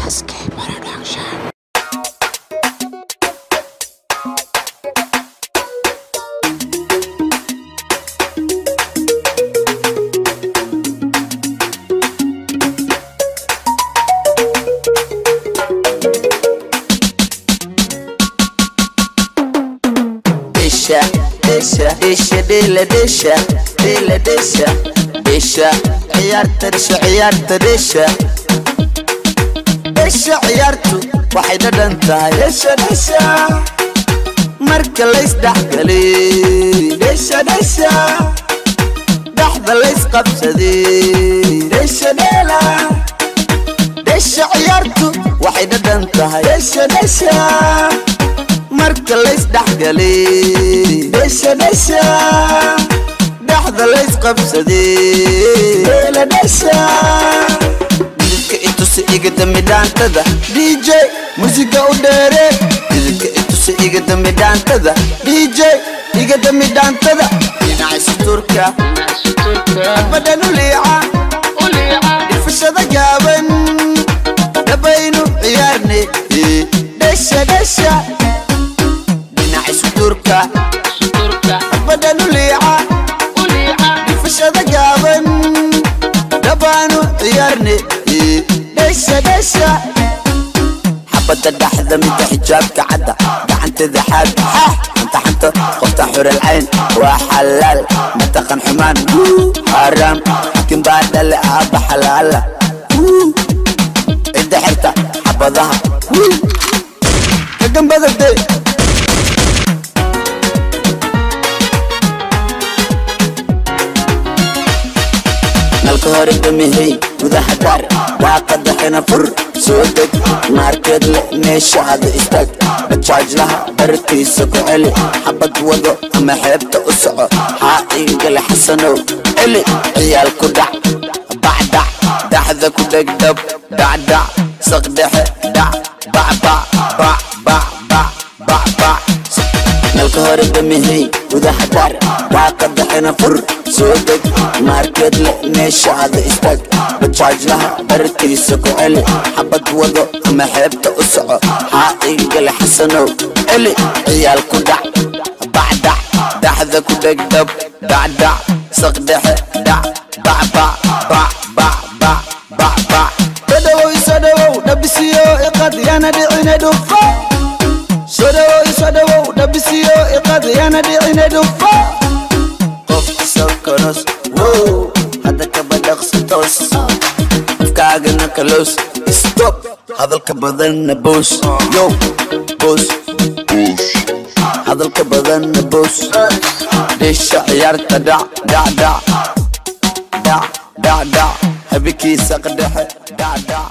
SK Production. Disha, disha, disha, dila, disha, dila, disha, disha, ciyaarta, disha, ciyaarta, disha, disha, ciyaartu waxay dhadhan tahay, disha, disha, marka laysdhexgalay, disha, disha, dhexda laysqabsaday, disha, dheela, disha, ciyaartu waxay dhadhan tahay, disha, disha. Marka laysdhexgalay, dheesha dheesha, dhexda laysqabsaday, dheela dheesha. Midabka itusi iga dami dhaantada, DJ musiga u dheere. Midabka itusi iga dami dhaantada, DJ iga dami dhaantada. Dhinaca suturka, badhan u liica, dhifashada gaaban, dhabaynu ciyaarnay, dheesha dheesha. Suturka, badhan u liica, dhifashada gaaban, dhabaanu ciyaarnay, dheesha dheesha. Xabadda dhexda midda xijaabka cadda, gacanteeda xaad, xanta xanta, qofta xural cayn, waa xalaal, mataqan xumaan, xaaraam, xakin baa dhale aabba xalaala, cidda xirta xabadaha, ka gambada de. Nalka hore damihey, gudaha daar, daaqada xina fur, soo deg, maarkeed le meesha aada istaag, bajaajlaha bartiisa ku celi, xabad wado ama xeebta u soco, haa iigale xasanow celi, ciyaal ku dhac, bacdac, dhaxda ku dhegdhab, dhacdhac, saqdhexe, dhac, bacbac, bac, bac, bac, bac, bac. Nalka hore damihey, gudaha daar, daaqada xina fur, soo deg, maarkeed le meesha aada istaag, bajaajlaha bartiisa ku celi, xabad wado ama xeebta u soco, haa iigale xasanow celi, ciyaal ku dhac, bacdac, dhaxda ku dhegdhab, dhacdhac, saqdhexe, dhac, bacbac, bac, bac, bac, bac, bac. Soo dhawow, isoo dhawow, dhabisiyo iqad, yaana dhicine dhufo. Soo dhawow, isoo dhawow, dhabisiyo iqad, yaana dhicine dhufo. Qof sokoros, wow, hadda kaba dhaqso toos, afkaagana kaloos, stop hadalka badanna boos, yo boos, hadalka badanna boos. Dheesha ciyaarta, dhac dhac dhac dhac dhac dhac, habikiisa qadhexe, dhac dhac.